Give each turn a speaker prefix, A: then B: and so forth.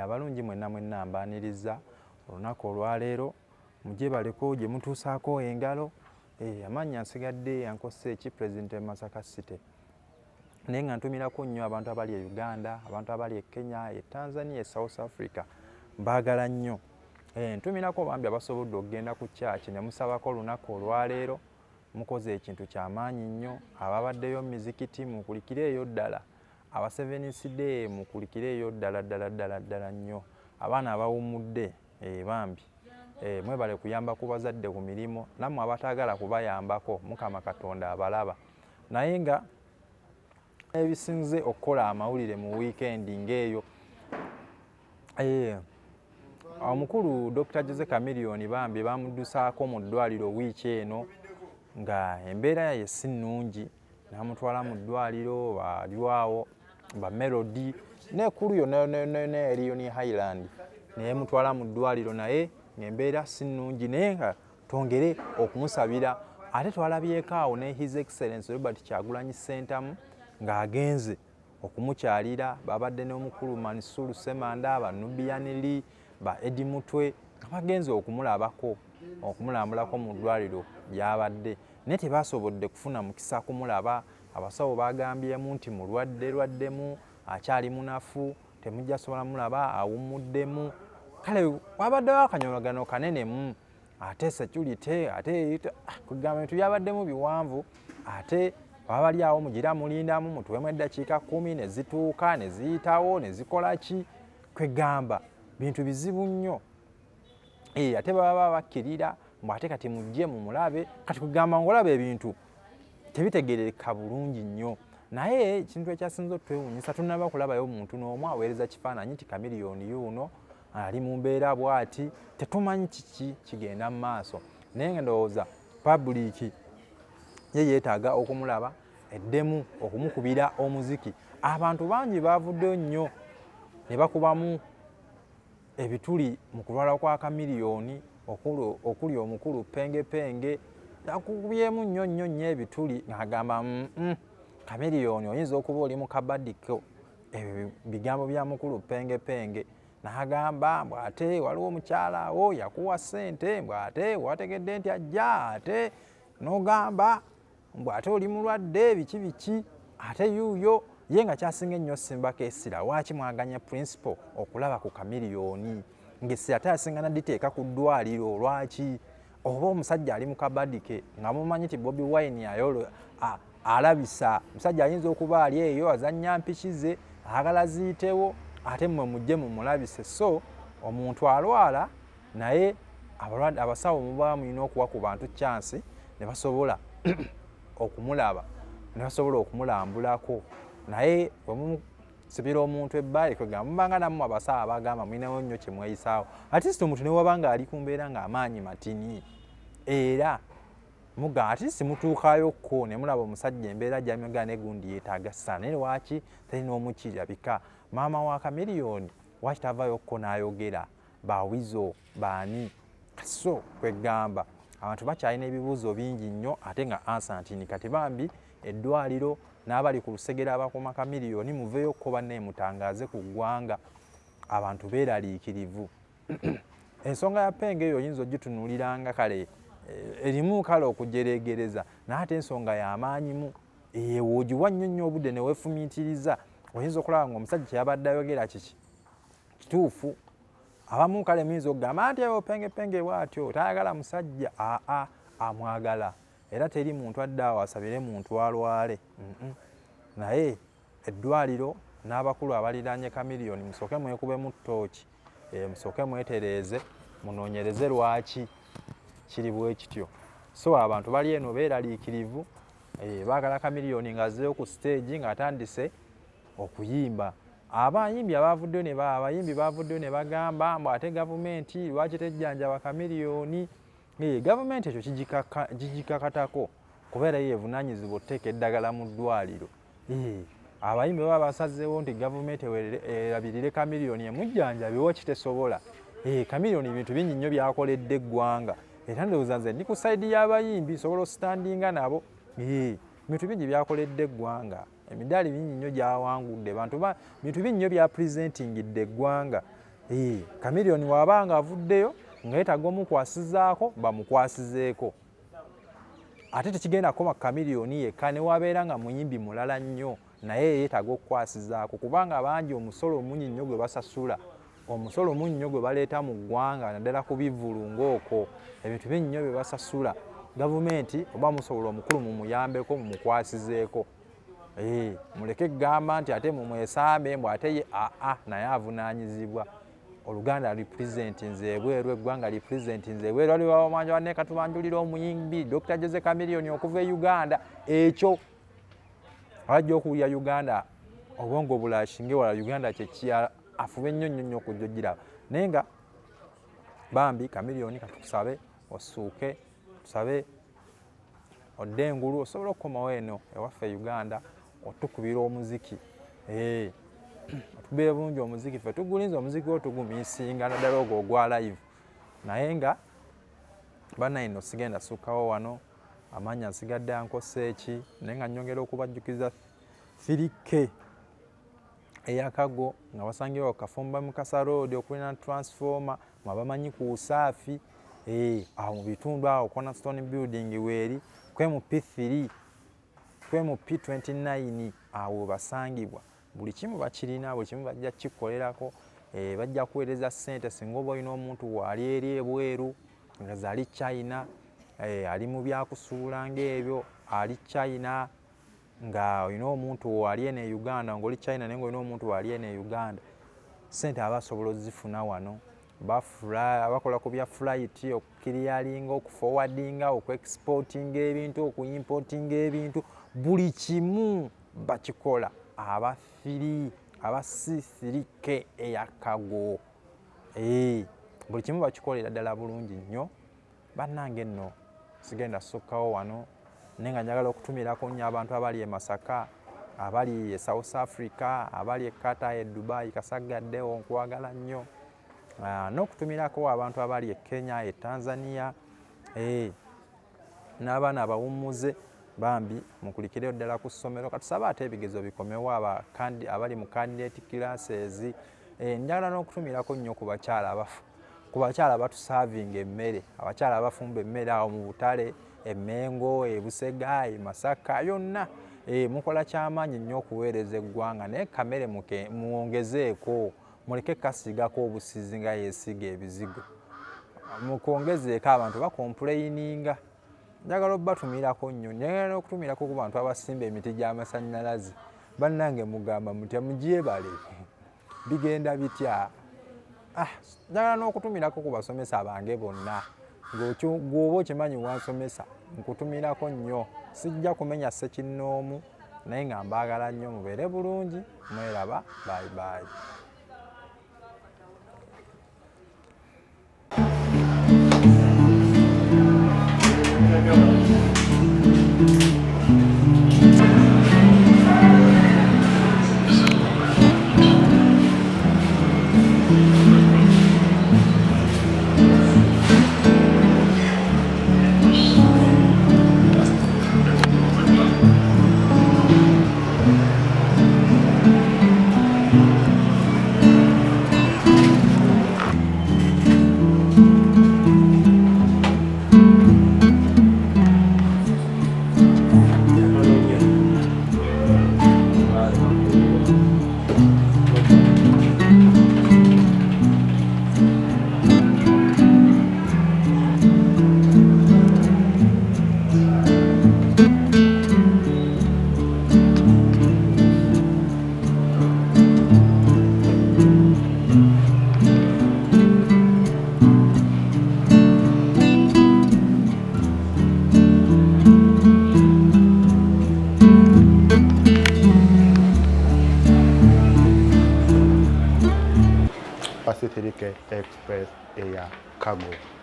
A: Abalungi mwenna mwenna mbaaniriza olunaku olwaleero, mugyebaleko gye mutuusaako engalo. Amannya nsigadde Uncle Seki, President e Masaka City. Naye nga ntumirako nnyo abantu abali e Uganda, abantu abali e Kenya, e Tanzania, e South Africa, mbaagala nnyo. Ntumirako bambi abasobodde okugenda ku church ne musabako olunaku olwaleero, mukoze ekintu kyamaanyi nnyo. Ababaddeyo mu mizikiti mukulikireeyo ddala, aba Seventh Day mukulikireeyo ddala ddala ddala ddala nnyo. Abaana abawummudde, bambi, mwebale kuyamba ku bazadde ku mirimu, nammwe abataagala kubayambako Mukama Katonda abalaba. Naye nga ebisinze okukola amawulire mu wiikendi ng'eyo, omukulu Dr. Jose Chameleone bambi bamuddusaako mu ddwaliro wiiki eno nga embeera ye si nnungi, n'amutwala mu ddwaliro balwawo ba Melody n'ekulu yonna yonna yonna yonna eri Yoni Highland naye mutwala mu ddwaliro, naye ng'embeera si nnungi, naye nga twongere okumusabira. Ate twalabyeko awo ne His Excellence Robert Kyagulanyi Ssentamu ng'agenze okumukyalira, babadde n'omukulu Mansur Ssemanda, ba Nubian Lee, ba Eddie Mutwe nga bagenze okumulabako, okumulambulako mu ddwaliro gy'abadde, naye tebasobodde kufuna mukisa kumulaba. Abasawo bagambyemu nti mulwadde lwaddemu, akyali munafu, temujja sobola mulaba, awummuddemu. Kale wabaddewo akanyolagano kanenemu, ate security, ate kugamba ebintu byabaddemu biwanvu, ate baba bali awo mugira mulindamu mutuwemu eddakiika 10 ne zituuka ne ziyitawo ne zikola ki, kwegamba bintu bizibu nnyo. Ate baba bakkirira mbu ate kati mujje mumulabe, kati kugamba ng'olaba ebintu tebitegeereka bulungi nnyo. Naye ekintu ekyasinze otwewuunyisa, tunnaba kulabayo muntu n'omu aweereza kifaananyi nti Chameleone yuuno ali mu mbeera bw'ati, tetumanyi kiki kigenda mu maaso. Naye nga ndowooza public ye yeetaaga okumulaba eddemu okumukubira omuziki. Abantu bangi baavuddeyo nnyo ne bakubamu ebituli mu kulwala kwa Chameleone, okuli omukulu Penge Penge yakubyemu nnyo nnyo nnyo ebituli ng'agamba Chameleone oyinza okuba oli mu kabadiko. Ebyo bigambo bya mukulu Penge Penge, n'agamba mbu ate waliwo omukyala awo yakuwa ssente, mbu ate wategedde nti ajja, ate n'ogamba mbu ate oli mulwadde biki biki, ate yuuyo ye nga kyasinga ennyo simbako essira waaki mwaganya principal okulaba ku Chameleone ng'essira ate asinga naditeeka ku ddwaliro. Lwaki oba omusajja ali mu kabadike nga mumanyi nti Bobi Wine ayolo alabisa omusajja ayinza okuba ali eyo azannya mpiki ze ayagala ziyitewo, ate mmwe mujje mumulabise. So omuntu alwala, naye abasawo muba mulina okuwa ku bantu chance ne basobola okumulaba, ne basobola okumulambulako. Naye bwemusibira omuntu ebbali, kwegamba mubanga nammwe abasawo abagamba mulinawo nnyo kye mweyisaawo. At least omuntu ne waba ng'ali ku mbeera ng'amaanyi matini, era muga at least mutuukayokko ne mulaba omusajja embeera gy'amyogera ne gundi yeetaaga ssala, naye lwaki terina omukirabika? Maama wa Chameleone lwaki tavayokko n'ayogera? Bawizo baani? So kwegamba abantu bakyalina ebibuuzo bingi nnyo, ate nga ansa ntini. Kati bambi eddwaliro n'abali ku lusegere abakuuma Chameleone muveeyo ko bannaye mutangaaze ku ggwanga, abantu beeraliikirivu. Ensonga ya Penge eyo oyinza ogitunuuliranga kale erimu kale okujereegereza, naye ate ensonga y'amaanyimu wogiwa nnyo nnyo obudde ne weefumiitiriza, oyinza okulaba ng'omusajja kyeyabadde ayogera kiki kituufu. Abamu kale muyinza okugamba nti eyo Penge Penge bw'atyo tayagala musajja, aa amwagala, era teri muntu adde awo asabire muntu alwale. Naye eddwaliro n'abakulu abaliraanye Chameleone musooke mwekubemu ttooki, musooke mwetereeze, munoonyereze lwaki kiri bwe kityo. So abantu bali eno beeraliikirivu, baagala Chameleone ng'azzeeyo ku stage ng'atandise okuyimba. Abayimbi abavuddeyo ne abayimbi bavuddeyo ne bagamba mbu ate gavumenti lwaki tejjanjaba Chameleone? Gavumenti ekyo kigikakatako kubeera ye evunaanyizibwa okuteeka eddagala mu ddwaliro. Abayimbi baba basazeewo nti gavumenti erabirire Chameleone emujjanjabe, waki tesobola? Chameleone bintu bingi nnyo by'akoledde eggwanga, era ndowooza nze ndi ku sayidi y'abayimbi, nsobola ositandinga nabo. Bintu bingi by'akoledde eggwanga, emidaali mingi nnyo gy'awangudde, bantu bintu bingi nnyo bya presentingidde eggwanga. Chameleone waba nga avuddeyo nga yeetaaga omukwasizaako bamukwasizeeko. Ate tekigenda kukoma ku Chameleone yekka, ne wabeera nga muyimbi mulala nnyo naye yeetaaga okukwasizaako, kubanga bangi omusolo mungi nnyo gwe basasula, omusolo mungi nnyo gwe baleeta mu ggwanga naddala ku bivvulu ng'okwo, ebintu bingi nnyo bye basasula. Gavumenti oba musobola omukulu mumuyambeko mumukwasizeeko. Muleke kugamba nti ate mumwesambe mbu ate ye aa, naye avunaanyizibwa. Oluganda representinze ebweru, eggwanga representinze ebweru. Waliwo abamwanja banne katubanjulira omuyimbi Dr. Jose Chameleone okuva e Uganda. Ekyo abajja okuwulira Uganda obwongo bulashinge wala Uganda kyeki, afube nnyo nnyo nnyo okujja ogiraba. Naye nga bambi Chameleone katukusabe osuuke, tusabe odde engulu osobola okukomawo eno ewaffe Uganda otukubira omuziki. Otukubira bulungi omuziki, ffe tugulinze omuziki wo tugumisinga naddala ogwo ogwa live. Naye nga bannaye nno sigenda sukkawo wano, amannya nsigadde ankosa eki, naye nga nnyongera okubajjukiza 3K eyakago nga basangibwa ku Kafumba Mukasa Road okulina transformer mwabamanyi ku Usaafi, awo mu bitundu awo Cornerstone Building weeri kwemu P3 kwemu P29 awo basangibwa. Buli kimu bakirina, buli kimu bajja kukikolerako, bajja kuweereza ssente singa oba olina omuntu waali eri ebweru nga zaali China, ali mu byakusuula ng'ebyo ali China, nga olina omuntu waali eno e Uganda, ng'oli China naye ng'olina omuntu waali eno e Uganda, ssente aba asobola ozifuna wano. Bakola ku bya flight, okukiriyalinga, okuforwardinga, okuexportinga ebintu, okuimportinga ebintu, buli kimu bakikola. Aba 3 aba C3K eyakago, buli kimu bakikolera ddala bulungi nnyo. Bannange nno sigenda sukkawo wano, naye nga njagala okutumirako nnyo abantu abali e Masaka, abali e South Africa, abali e Qatar, e Dubai, Kasaggaddewo nkwagala nnyo. N'okutumirako abantu abali e Kenya, e Tanzania, n'abaana abawummuze bambi mukulikireyo ddala ku ssomero. Katusabe ate ebigezo bikomewo abali mu candidate classes. Njagala n'okutumirako nnyo ku bakyala abafu, ku bakyala abatusavinga emmere, abakyala abafumba emmere awo mu butale, e Mengo, e Busega, e Masaka, yonna. Mukola kyamaanyi nnyo okuweereza eggwanga, naye kamere mwongezeeko, muleke kasiigako obusiizi nga yeesiiga ebizigo, mukwongezeeko abantu bakompuleyininga. Njagala obatumirako nnyo, njagala n'okutumirako ku bantu abasimba emiti gy'amasannyalaze. Bannange mugamba mutya, mugyebale, bigenda bitya? Njagala n'okutumirako ku basomesa bange bonna, gw'oba okimanyi wansomesa, nkutumirako nnyo. Sijja kumenya ssekinnoomu, naye nga mbaagala nnyo, mubeere bulungi, mweraba, bye bye.
B: Pacific Express Air Cargo.